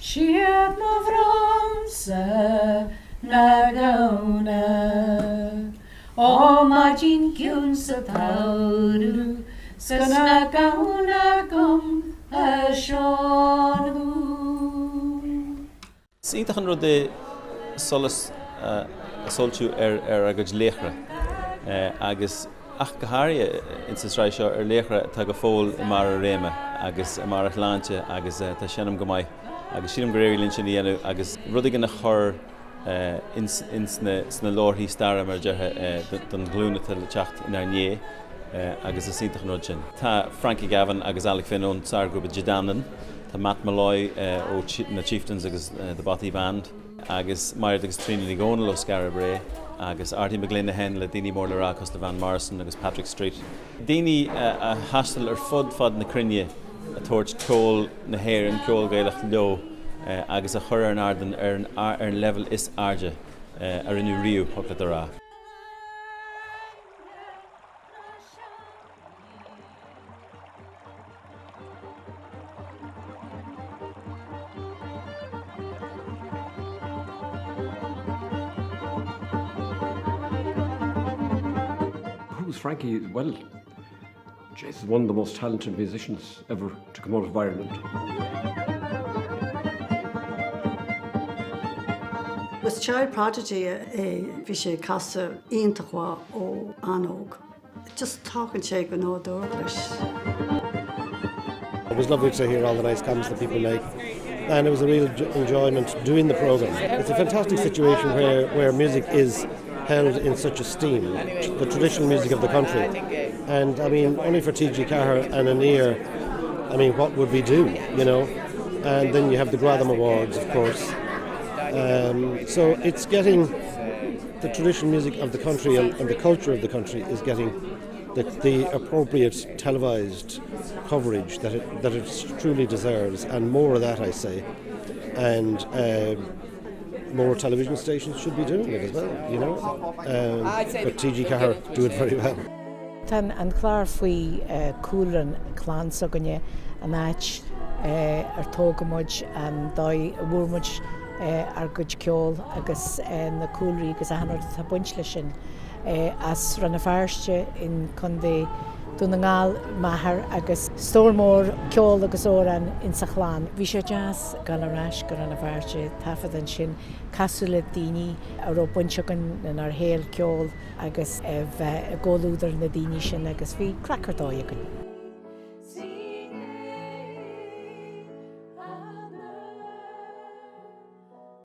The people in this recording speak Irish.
Siad mo bhrón-sa na gamhna Ó maidin chiúin sa tsamhradh 'S na gamhna agam a Sheáin Dhubh. Is iontach an rud é solas a shoilsiú ar ár gcuid laochra agus ach go háirithe ins an sraith seo ar laochra atá go fóill i mbarr a réime agus i mbarr a shláinte agus atá ag seinm go maith agus sílim gur éirigh linn sin a dhéanamh agus rud éigin a chur ins sna leabharthaí staire mar a déarfá don ghlúin atá le teacht inár ndiaidh agus is iontach an rud sin. Tá Frankie Gavin agus Alec Finn ón sárghrúpa De Danann. Tá Matt Molloy ó na Chieftains agus The Bothy Band, agus Mairéad agus Tríona Ní Dhomhnaill ó Skara Brae, agus Arty McGlynn a sheinn le daoine mór le rá cosúil le Van Morrison agus Patrick Street. Daoine a thaistil ar fud fad na cruinne ag tabhairt ceol na hÉireann, ceol Gaelach leo agus a chur ar an ardán ar an leibhéal is airde a rinneadh riamh, thiocfadh leat a rá. Who's Frankie? Well, He's one of the most talented musicians ever to come out of Ireland. Was child prodigy é bhí sé ag casadh iontach mhaith ó an-óg. Just tagann sé go nádúrtha leis. It was lovely to hear all the nice comments that people make and it was a real enjoyment doing the program. It's a fantastic situation where, where music is held in such esteem, the traditional music of the country. And I mean, only for TG Ceathair and Aniar, I mean, what would we do, you know? And then you have the Gradam Awards, of course. Um, so it's getting the traditional music of the country and, and the culture of the country is getting the, the appropriate televised coverage that it, that it truly deserves, and more of that, I say. And uh, more television stations should be doing it as well, you know. Um, but TG Ceathair do it very well. Tá an clár faoi chúlra an chlann s'againne, an áit ar tógadh muid, an dóigh a bhfuair muid ár gcuid ceoil agus na cúlraí agus achan rud atá ag baint leis sin. As Rann na Feirste in Contae Dún na nGall m'athair agus stór mór ceoil agus amhrán insa chlann. Bhí sé deas dul ar ais go Rann na Feirste, taifead ansin, casadh le daoine a raibh baint againn lenár shaol ceoil agus a bheith i gcomhluadar na daoine sin agus bhí craic ar dóigh againn.